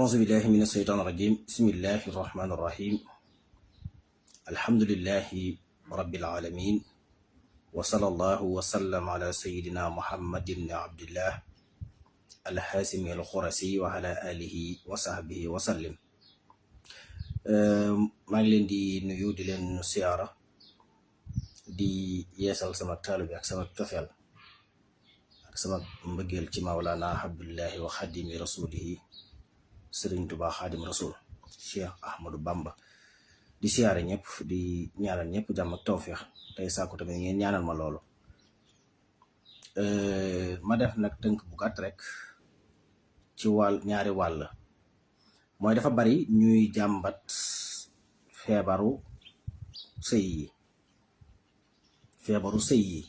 أعوذ بالله من الشيطان الرجيم بسم الله الرحمن الرحيم الحمد لله رب العالمين وصلى الله وسلم على سيدنا محمد بن عبد الله الحاسم الخرسي وعلى آله وصحبه وسلم. maa ngi leen di nuyu di leen siyaara di yeesal sama taalibe ak sama cofeel ak sama mbëggeel ci Mawlana Abdullahi wa xadimi rasulihi Sëriñ Tuubaa Xaadim Rasul Cheikh Ahmadou Bamba di siyaare ñëpp di ñaanal ñëpp jàmm ak tawfeex tey sàkku tamit ngeen ñaanal ma loolu. ma def nag tënk bu gàtt rek ci ñaari wàll mooy dafa bari ñuy jàmbat feebaru sëy yi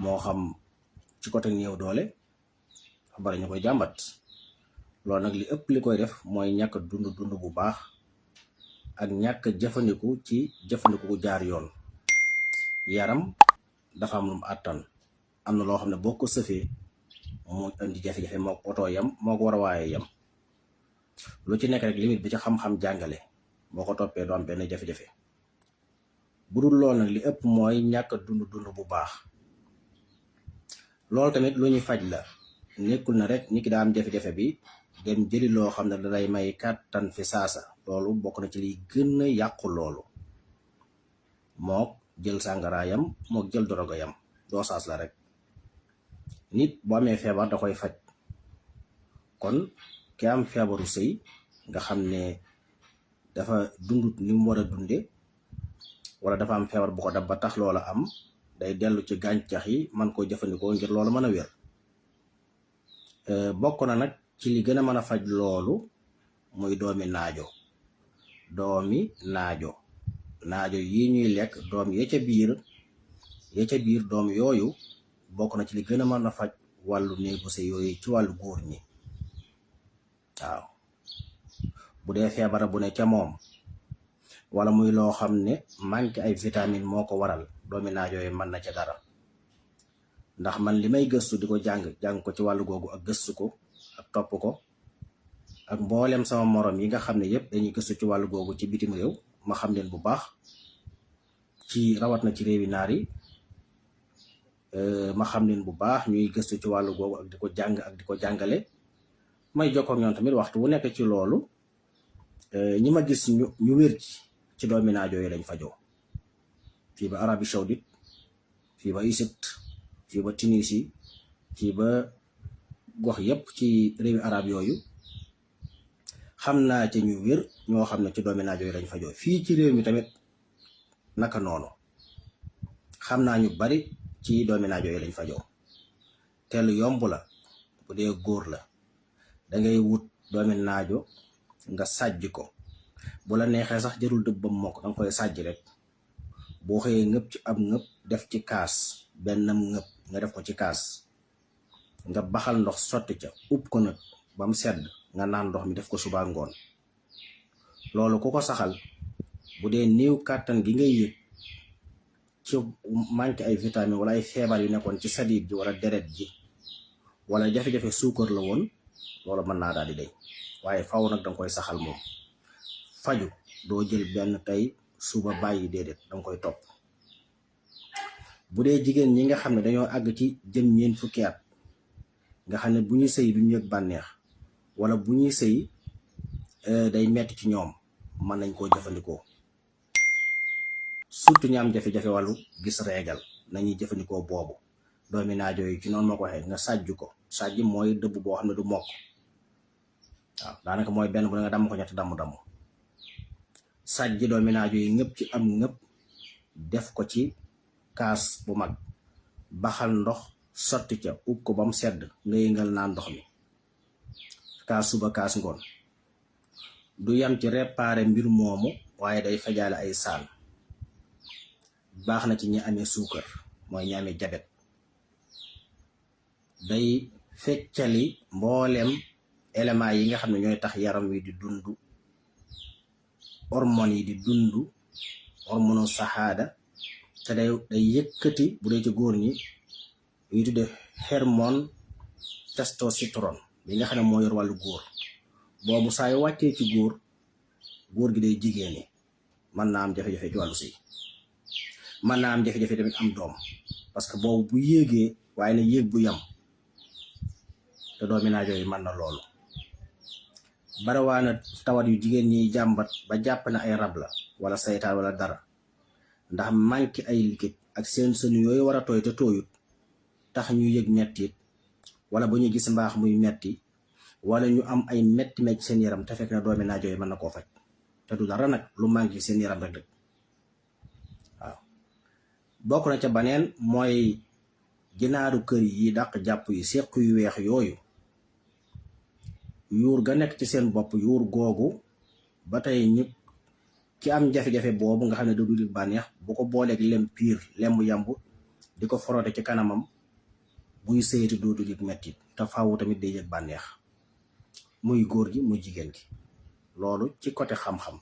moo xam ci côté néew doole dafa bari ñu koy jàmbat. loolu nag li ëpp li koy def mooy ñàkk dund bu baax ak ñàkk jëfandiku ku jaar yoon. yaram dafa am lu mu àttan, am na loo xam ne boo ko sëfee mu indi jafe-jafe moo ko oto yam moo ko war a waaye yam. lu ci nekk rek limite bi ci xam-xam jàngale boo ko toppee doo am benn jafe-jafe. bu dul loolu nag li ëpp mooy ñàkk dund bu baax. loolu tamit lu ñuy faj la, nekkul na rek nit ki daa am jafe-jafe bi dem jëli loo xam ne dalay may kàttan fi saasa. loolu bokk na ci liy gën a yàqu loolu. mook jël sàngaraayam mook jël dorogayam doo saas la rek. nit boo amee feebar da koy faj. kon ki am feebaru sëy nga xam ne dafa dundut ni mu war a dunde wala dafa am feebar bu ko dab ba tax loola am, day dellu ci gàncax yi man koo jëfandikoo ngir loolu mën a wér. bokk na nag ci li gën a mën a faj loolu muy doomi naajo yi ñuy lekk doom ya ca biir doom yooyu bokk na ci li gën a mën a faj wàllu néegu sëy yooyu ci wàllu góor ñi. waaw bu dee feebara bu ne ca moom wala muy loo xam ne manque ay vitamine moo ko waral, doomi naajo yi mën na ca dara. ndax man li may gëstu di ko jàng ko ci wàllu googu ak gëstu ko ak topp ko ak mboolem sama morom yi nga xam ne yëpp dañuy gëstu ci wàllu googu ci bitim réew, ma xam leen bu baax ci rawat na ci réewi naar yi. ma xam leen bu baax ñuy gëstu ci wàllu googu ak di ko jàng ak di ko jàngale. may jokkoo ak ñoom tamit waxtu wu nekk ci loolu. ñi ma gis ñu wér ci doomi naajo yi lañ fajoo, fii ba Arabie Saoudite, fii ba Égypte, fii ba Tunisie, fii ba gox yépp ci réewi arab yooyu. xam naa ci ñu wér ñoo xam ne ci doomi naajo yi lañ fajoo. fii ci réew mi tamit naka noonu xam naa ñu bari ci doomi naajo yi lañ fajoo. te lu yomb la bu dee góor la, dangay wut doomi naajo nga sàjj ko. bu la neexee sax jërul dëbb ba mokk, danga koy sàjj rek. boo xëyee ngëpp ci ab ngëpp def ci kaas, bennam ngëpp nga def ko ci kaas, nga baxal ndox sotti ca upp ko nag ba mu sedd, nga naan ndox mi def ko suba ngoon. loolu ku ko saxal, bu dee néew kàttan gi ngay yëg ci manque ay vitamine wala ay feebar yu nekkoon ci sadiit ji wala deret ji wala jafe-jafe suukar la woon, loolu mën naa daal di day. waaye faw nag danga koy saxal moom. faju doo jël benn tey suba bàyyi, déedéet danga koy topp. bu dee jigéen ñi nga xam ne dañoo àgg ci jëm ñeent fukki at, nga xam ne bu ñuy sëy duñu yëg bànneex wala bu ñuy sëy day metti ci ñoom, mën nañ koo jëfandikoo. surtout ñi am jafe-jafe wàllu gis reegal nañuy jëfandikoo boobu. doomi naajo yi ci noonu moo ko waxee, nga sàjj ko. sàjj mooy dëbb boo xam ne du mokk. waaw daanaka mooy benn bu ne nga damm ko ñetti damm sàjj doomi naajo yi ngëpp ci am ngëpp def ko ci kaas bu mag, baxal ndox sotti ca ub ko ba mu sedd, nga yëngal naan ndox mi kaas suba kaas ngoon. du yam ci réparé mbir moomu, waaye day fajaale ay saan. baax na ci ñi amee suukar, mooy ñi amee jabet. day feccali mbooleem élément yi nga xam ne ñooy tax yaram wi di dund, hormones yi di dund, hormonu saxaada. te day yëkkati bu dee ci góor ñi ñuy tudde hormone testostérone bi nga xam ne moo yor wàllu góor boobu saa yu wàccee ci góor gi day jigéen mën naa am jafe-jafe ci wàllu sëy mën naa am jafe-jafe tamit am doom parce que boobu bu yéegee waaye na yéeg bu yam te doomi naajo yi mën na loolu. barawaana tawat yu jigéen ñiy jàmbat ba jàpp na ay rab la wala saytaan wala dara ndax manqué ay liquide ak seen sënu yooyu war a tooy te tooyut tax ñu yëg mettit wala bu ñu gis mbaax muy metti wala ñu am ay metti seen yaram te fekk na doomi naajo yi mën na koo faj te du dara nag lu manqué seen yaram rek dëgg waaw. bokk na ca baneen mooy ginaaru kër yi dàq jàpp yi séq yu weex yooyu yuur ga nekk ci seen bopp yuur googu ba tey ñëpp ki am jafe-jafe boobu nga xam ne da du bànneex bu ko booleeg lem piir lemu yamb di ko forote ci kanamam buy sëyati dootu yëg mettit te faawu tamit day yëg bànneex muy góor gi muy jigéen gi loolu ci côté xam-xam.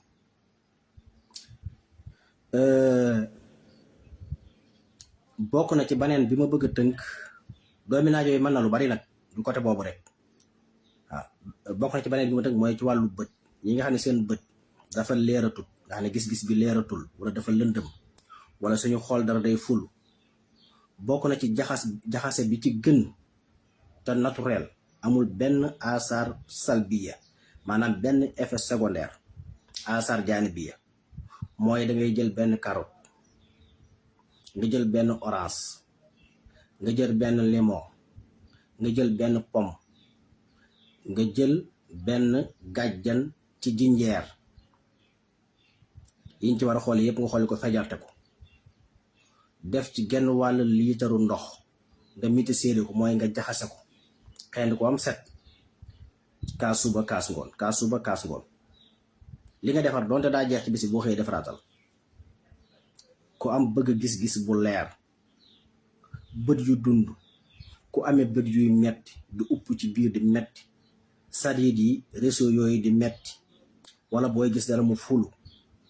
bokk na ci baneen bi ma bëgg a tënk doomi naajo yi mën na lu bari nag du côté boobu rek waaw. bokk na ci baneen bi ma tënk mooy ci wàllu bët ñi nga xam ne seen bët dafa leeratul nga xam ne gis-gis bi leeratul wala dafa lëndëm wala suñu xool dara day ful bokk na ci jaxase bi ci gën te naturel amul benn asar salbiya maanaam benn effet secondaire asar jaanibiya mooy da ngay jël benn carotte nga jël benn orange nga jël benn limon nga jël benn pomme nga jël benn gàjjan ci jinjeer yiñ ci war a xool yépp nga xool ko fejarte ko def ci genn wàll liitaru ndox nga miti séeri ko mooy nga jaxase ko xendi ko am set kaas suba kaas ngoon kaas suba kaas ngoon li nga defar donte daa jeex ci bisi boo xëyee defaraatal. ku am bëgg gis-gis bu leer bët yu dund ku amee bët yuy metti du upp ci biir di metti sadiid yi réseau yooyu di metti wala booy gis dara mu fulu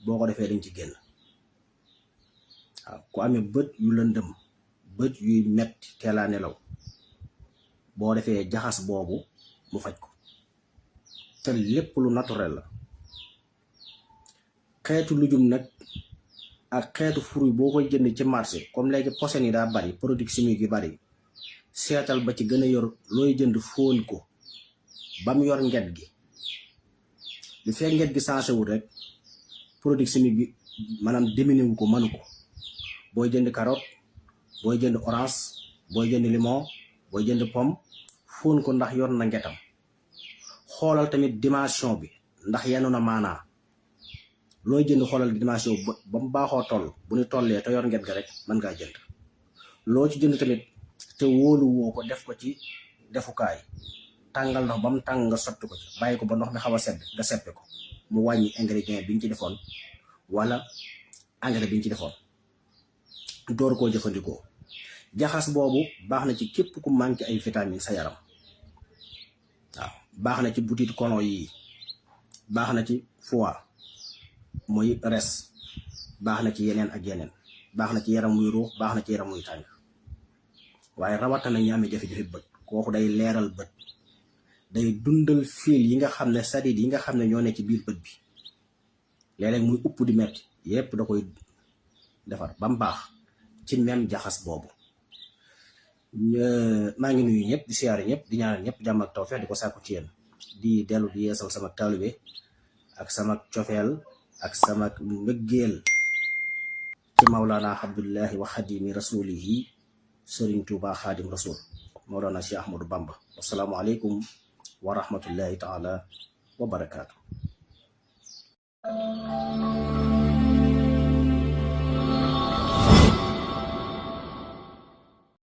boo ko defee dañ ci génn waaw. ku amee bët yu lëndëm bët yuy metti teelaa nelaw boo defee jaxas boobu mu faj ko te lépp lu naturel la. xeetu lujum nag ak xeetu fruit boo koy jënd ci marché comme léegi posen yi daa bari produit chimique yi bari seetal ba ci gën a yor looy jënd fóon ko ba mu yor nget gi li fekk nget gi sensé wul rek produit chimique bi maanaam diminué wu ko mënu ko. booy jënd carotte booy jënd orange booy jënd limon booy jënd pomme fóon ko ndax yor na ngetam. xoolal tamit dimension bi ndax yenu na maanaa looy jënd xoolal dimension ba mu baaxoo toll bu ñu tollee te yor nget ga rek mën ngaa jënd. loo ci jënd tamit te wóolu woo ko def ko ci defukaay tàngal ndox ba mu tàng nga sotti ko ci bàyyi ko ba ndox mi xaw a sedd nga seppe ko mu wàññi ingrédient bi ñu ci defoon wala engrais bi ñu ci defoon door koo jëfandikoo. jaxas boobu baax na ci képp ku manqué ay vitamine sa yaram waaw. baax na ci butit kono yi baax na ci foie muy res baax na ci yeneen ak yeneen baax na ci yaram muy ruux baax na ci yaram muy tàng waaye rawatina ñi amee jafe-jafe bët kooku day leeral bët day dundal fiil yi nga xam ne sadiid yi nga xam ne ñoo ne ci biir bët bi léeg-léeg muy upp di metti yépp da koy defar ba mu baax ci même jaxas boobu. maa ngi nuyu ñëpp di siyaare ñëpp di ñaanal ñëpp jàmm ak tawfeex di ko sàkku ci yéen di dellu di yeesal sama taalibe ak sama cofeel ak sama mbëggeel ci Mawlana Abdullahi wa xadimi rasulihi Sëriñ Tuuba xaadim rasul Mawlana Cheikh Ahmadou Bamba. Assalaamu aleykum wa rahmatullahi taala wa barakaatu.